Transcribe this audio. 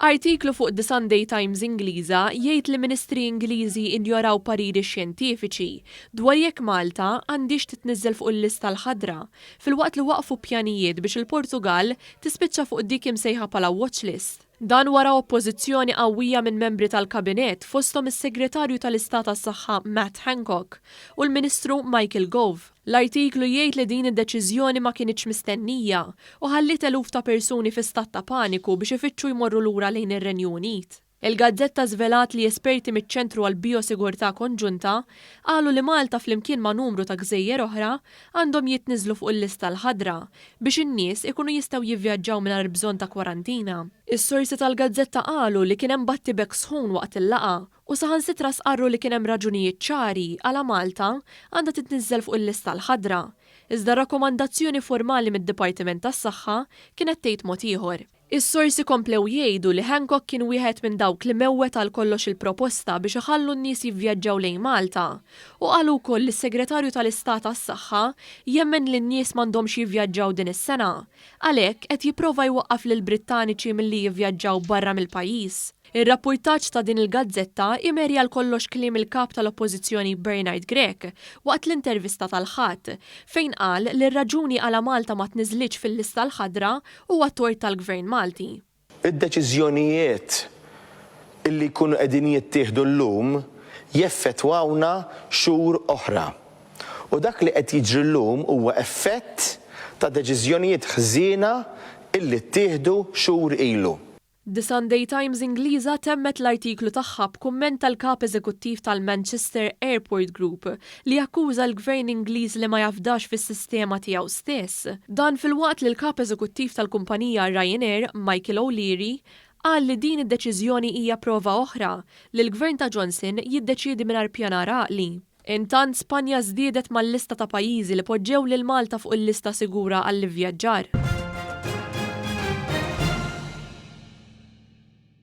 Artiklu fuq The Sunday Times Ingliża jgħid li ministri Ingliżi injoraw pariri xjentifiċi dwar jekk Malta għandhiex titniżżel fuq il-lista l-ħadra, filwaqt li waqfu pjanijiet biex il-Portugall tispiċċa fuq dik imsejħa bħala watch list. Dan wara oppożizzjoni qawwija minn membri tal-Kabinett fosthom is-Segretarju tal-Istat għas-Saħħa Matt Hancock u l-Ministru Michael Gove. L-artiklu jgħid li din id-deċiżjoni ma kinitx mistennija u ħalliet eluf ta' persuni fi stat ta' paniku biex ifittxu jmorru lura lejn ir-Renju Unit. Il-gazzetta żvelat li esperti miċ-Ċentru għall-Biosigurtà Konġunta qalu li Malta flimkien ma' numru ta' gżejjer oħra għandhom jitniżżlu fuq il-lista l-ħadra biex in-nies ikunu jistgħu jivvjaġġaw mingħajr bżonn ta' kwarantina. Is-sorsi tal-gazzetta qalu li kien hemm battibekk sħun waqt il-laqgħa u saħansitra stqarru li kien hemm raġunijiet ċari għala Malta għandha titniżżel fuq il-lista l-ħadra, iżda r-rakkomandazzjoni formali mid-Dipartiment tas-Saħħa kienet tgħid mod ieħor. Is-sorsi komplew jgħidu li Hancock kien wieħed minn dawk li mewwet għal kollox il-proposta biex iħallu n-nies jivvjaġġaw lejn Malta u qalu wkoll li s-Segretarju tal-Istat għas-Saħħa jemmen li n-nies m'għandhomx jivvjaġġaw din is-sena, għalhekk qed jipprova jwaqqaf lill-Brittaniċi milli jivvjaġġaw barra mill-pajjiż. Ir-rappurtaġġ ta' din il-gazzetta imeri għal kollox kliem il-Kap tal-Oppożizzjoni Bernard Grech waqt l-intervista tal-Ħadd, fejn qal li r-raġuni għala Malta ma tniżżlitx fil-lista l-ħadra huwa tort tal-Gvern Malti. Id-deċiżjonijiet illi jkunu qegħdin jittieħdu llum jeffettwawna xhur oħra. U dak li qed jiġri llum huwa effett ta' deċiżjonijiet ħżiena illi ttieħdu xhur ilu. The Sunday Times Ingliża temmet l-artiklu tagħha b'kumment tal-Kap Eżekuttiv tal-Manchester Airport Group li akkuża l-Gvern Ingliż li ma jafdax fis-sistema tiegħu stess. Dan filwaqt li l-Kap Eżekuttiv tal-kumpanija Ryanair, Michael O'Leary, qal li din id-deċiżjoni hija prova oħra li l-Gvern ta' Johnson jiddeċiedi mingħajr pjanar għaqli. Intant Spanja żdiedet mal-lista ta' pajjiżi li poġġew lil Malta fuq il-lista sigura għall-ivvjaġġar.